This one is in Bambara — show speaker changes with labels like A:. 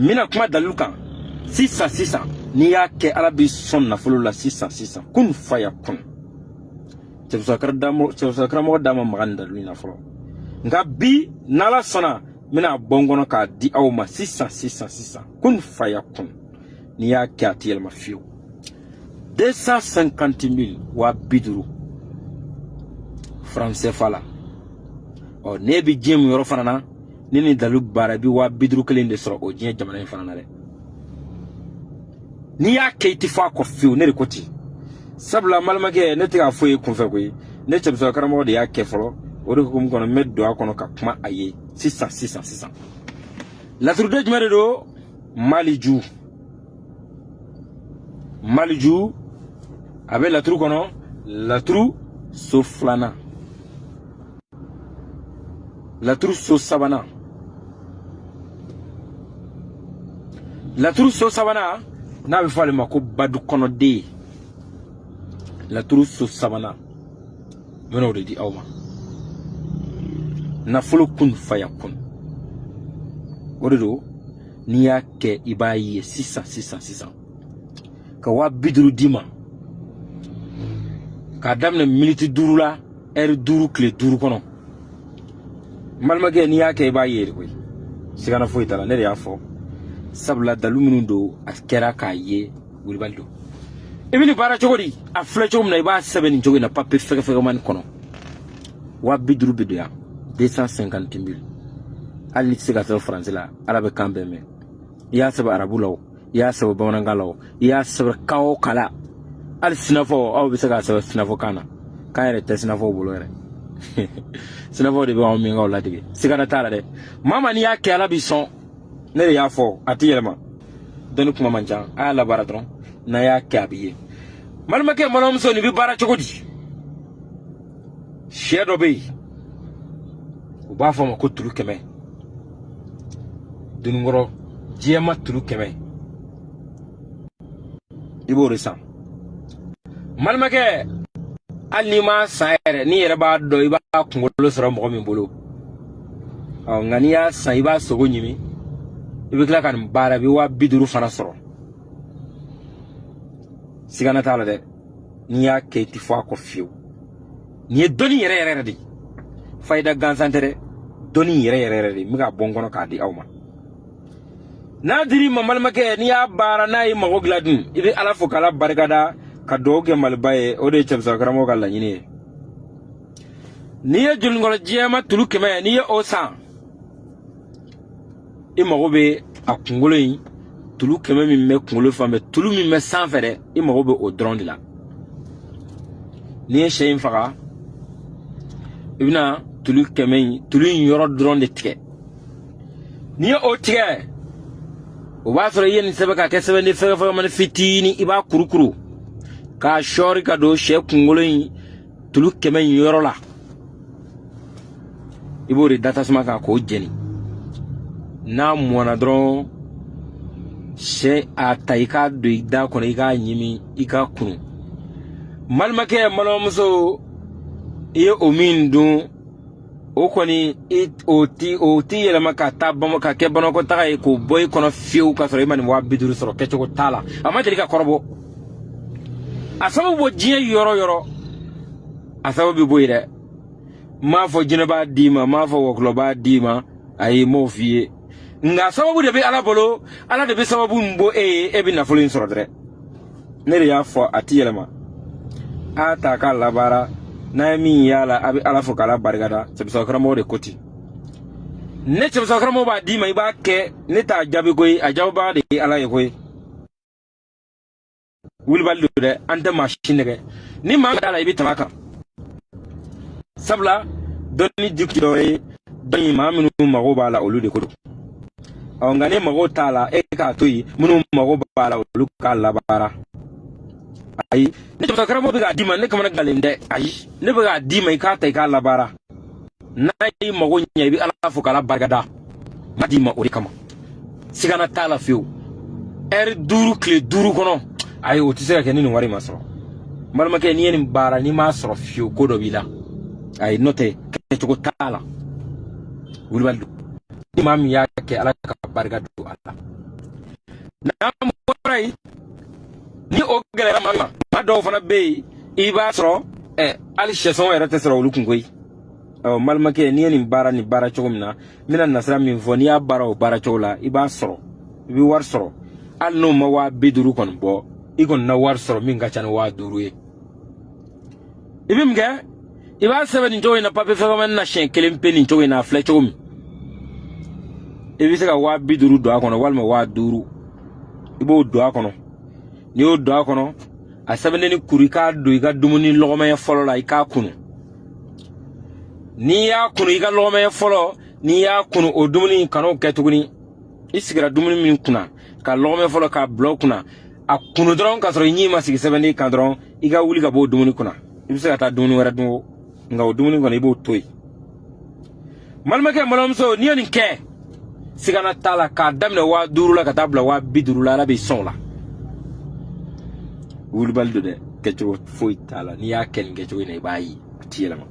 A: N bɛna kuma dalilu kan sisan sisan. N'i y'a kɛ, Ala b'i sɔn nafolo la sisan sisan. Kun faya kun. Cɛbisa karamɔgɔ d'a ma maga nin dalilu in na fɔlɔ, nka bi, n'Ala sɔnna, n bɛna bɔ n kɔnɔ k'a di aw ma sisan sisan sisan. Kun faya kun. N'i y'a kɛ, a tɛ yɛlɛma fiyewu. 250 000, 50 000 francs CFA la. Ɔ, n'e bɛ diɲɛ min yɔrɔ fana na, ni nin dalilu baara, i bɛ 50 000 kelen de sɔrɔ o diɲɛ jamana in fana na dɛ. N'i y'a kɛ, i tɛ fɔ a kɔ fiyewu. Ne de ko ten, sabula n balimakɛ, ne tɛ k'a fɔ ye kunfɛ koyi. Ne cɛbisa karamɔgɔ de y'a kɛ fɔlɔ. O de hukumu kɔnɔ, n bɛ don a kɔnɔ ka kuma a ye sisan sisan sisan. Laturuden jumɛn de don? Maliju, Maliju, a bɛ laturu kɔnɔ, laturu so filanan, laturu so sabanan, laturu so sabanan n'a bɛ fɔ ale ma ko badu kɔnɔden. Laturu so sabanan, n bɛna o de di aw ma. Nafolo kun faya kun, o de don. N'i y'a kɛ, i b'a ye sisan sisan sisan ka 50 000 d'i ma k'a daminɛ miniti 5 la, ɛri 5, tile 5 kɔnɔ. N balimakɛ, n'i y'a kɛ, i b'a ye de koyi. Sigana foyi t'a la. Ne de y'a fɔ, sabula dalu minnu don, a kɛra k'a ye. Wulibali don. I bɛ nin baara cogo di? A filɛ cogo min na, i b'a sɛbɛn nin cogo in na papiye fɛgɛfɛgɛmani kɔnɔ. 50 000 bɛ don yan, 250 000. Hali n'i tɛ se ka sɛbɛn faransi la, Ala bɛ kan bɛɛ mɛn. I y'a sɛbɛn arabu la o, i y'a sɛbɛn bamanankan la o, i y'a sɛbɛn kan o kan la, hali sinafɔ, aw bɛ se k'a sɛbɛn sinafɔ kan na. Kan yɛrɛ tɛ sinafɔw bolo yɛrɛ. Sinafɔw de bɛ anw min k'aw ladege. Sigana t'a la dɛ. Maa maa, n'i y'a kɛ, Ala b'i sɔn. Ne de y'a fɔ, a tɛ yɛlɛma. Dɔnni kuma man ca, a y'a labaara dɔrɔn. N'a y'a kɛ, a bɛ ye. Balimakɛ, balimamuso, nin bɛ baara cogo di? Sɛ dɔ bɛ yen, u b'a fɔ a ma ko tulu 100, dununkɔrɔ jɛma tulu 100, i b'o de san. Balimakɛ, hali n'i m'a san yɛrɛ, n'i yɛrɛ b'a dɔn i b'a kunkolo sɔrɔ mɔgɔ min bolo, ɔ, nka n'i y'a san, i b'a sogo ɲimi, i bɛ tila ka nin baara, i bɛ 50 000 fana sɔrɔ. Sigana t'a la dɛ. N'i y'a kɛ, i tɛ fɔ a kɔ fiyewu. Nin ye dɔnni yɛrɛ yɛrɛ yɛrɛ de ye, fayida gansan tɛ dɛ. Dɔnni yɛrɛ yɛrɛ yɛrɛ de n bɛ k'a bɔ n kɔnɔ k'a di aw ma. N'a dir'i ma, balimakɛ, n'i y'a baara, n'a y'i mago dilan dun, i bɛ Ala fo k'Ala barikada, ka dugawu kɛ Maliba ye. O de ye cɛbisa karamɔgɔ ka laɲini ye. N'i ye jolinkɔrɔ jɛma tulu 100, n'i ye o san, i mago bɛ a kunkolo in, tulu 100 min bɛ kunkolo fan bɛɛ, tulu min bɛ sanfɛ dɛ, i mago bɛ o dɔrɔn de la. N'i ye sɛ in faga, i bɛna tulu 100 in, tulu in yɔrɔ dɔrɔn de tigɛ. N'i ye o tigɛ, o b'a sɔrɔ i ye nin sɛbɛn k'a kɛ sɛbɛnden fɛgɛfɛgɛmani fitinin. I b'a kurukuru k'a sɔɔri ka don sɛ kunkolo in tulu 100 in yɔrɔ la. I b'o de da tasuma kan k'o jeni. N'a mɔnna dɔrɔn, sɛ a ta, i k'a don i da kɔnɔ, i k'a ɲimi, i k'a kunu. Balimakɛ, balimamuso, i ye o min dun, o kɔni, o ti yɛlɛma ka taa bama ka kɛ banakɔtaga ye k'o bɔ i kɔnɔ fiyewu, ka sɔrɔ i ma nin 50 000 sɔrɔ. Kɛcogo t'a la, a ma deli ka kɔrɔbɔ. A sababu bɔ diɲɛ yɔrɔ yɔrɔ, a sababu bɛ bɔ yen dɛ. N m'a fɔ jinɛ b'a d'i ma, n m'a fɔ wɔkulɔ b'a d'i ma, ayi, n m'o f'i ye. Nka sababu de bɛ Ala bolo. Ala de bɛ sababu min bɔ e ye, e bɛ nafolo in sɔrɔ dɛrɛ. Ne de y'a fɔ, a ti yɛlɛma. A ta k'a labaara, n'a ye min y'a la, a bɛ Ala fo k'Ala barikada. Cɛbisa karamɔgɔ de ko ten. Ne cɛbisa karamɔgɔ b'a d'i ma, i b'a kɛ. Ne t'a jaabi koyi, a jaabibaga de ye Ala ye koyi. Wulibali don dɛ, an tɛ maa si nɛgɛ. Ni maa da la, i bɛ tɛmɛ a kan, sabula dɔnni di dɔ ye. Dɔnni, maa minnu mago b'a la, olu de ko don. Ɔ, nka ne mago t'a la, e k'a to yen. Minnu mago b'a la, olu k'a labaara. Ayi, ne jamana karamɔgɔ bɛ k'a d'i ma, ne kamana galen dɛ. Ayi, ne bɛ k'a d'i ma, i k'a ta, i k'a labaara. N'a y'i mago ɲɛ, i bɛ Ala fo k'Ala barikada. N b'a d'i ma o de kama. Sigana t'a la fiyewu. Ɛri 5, tile 5 kɔnɔ, ayi, o tɛ se ka kɛ ni nin wari ma sɔrɔ. N balimakɛ, n'i ye nin baara, n'i m'a sɔrɔ fiyewu, ko dɔ b'i la. Ayi, n'o tɛ, kɛcogo t'a la. Wulibali don. Ni maa min y'a kɛ, Ala ka barika don a la. N'an bɔra yen, ni o gɛlɛyara maa ma, maa dɔw fana bɛ yen, i b'a sɔrɔ hali sɛsɔn yɛrɛ tɛ sɔrɔ olu kun koyi. Ɔ, n balimakɛ, n'i ye nin baara nin baara cogo min na, n bɛna nasira min fɔ, n'i y'a baara o baara cogo la, i b'a sɔrɔ, i bɛ wari sɔrɔ. Hali n'o ma 50.000 kɔni bɔ, i kɔni na wari sɔrɔ min ka ca ni 5000 ye. I bɛ mun kɛ? I b'a sɛbɛn nin cogo in na, papiye fɛgɛmani na, siɲɛ kelen pe nin cogo in na. A filɛ cogo min, i bɛ se ka 50.000 don a kɔnɔ walima 5000, i b'o don a kɔnɔ. N'i y'o don a kɔnɔ, a sɛbɛnnen ni kuru, i k'a don i ka dumuni lɔgɔmaya fɔlɔ la, i k'a kunu. N'i y'a kunu i ka lɔgɔmaya fɔlɔ, n'i y'a kunu, o dumuni kan'o kɛ tuguni. I sigira dumuni min kunna ka lɔgɔmɛ fɔlɔ k'a bila o kunna, a kunu dɔrɔn k'a sɔrɔ i ɲi ma sigi sɛbɛnden kan dɔrɔn, i ka wuli ka bɔ o dumuni kunna. I bɛ se ka taa dumuni wɛrɛ dun o, nka o dumuni kɔni, i b'o to yen. Balimakɛ, balimamuso, n'i ye nin kɛ, sigana t'a la, k'a daminɛ 5000 la ka taa bila 50.000 la, Ala b'i sɔn o la. Wulibali don dɛ, kɛcogo foyi t'a la. N'i y'a kɛ nin kɛcogo in na, i b'a ye a ti yɛlɛma.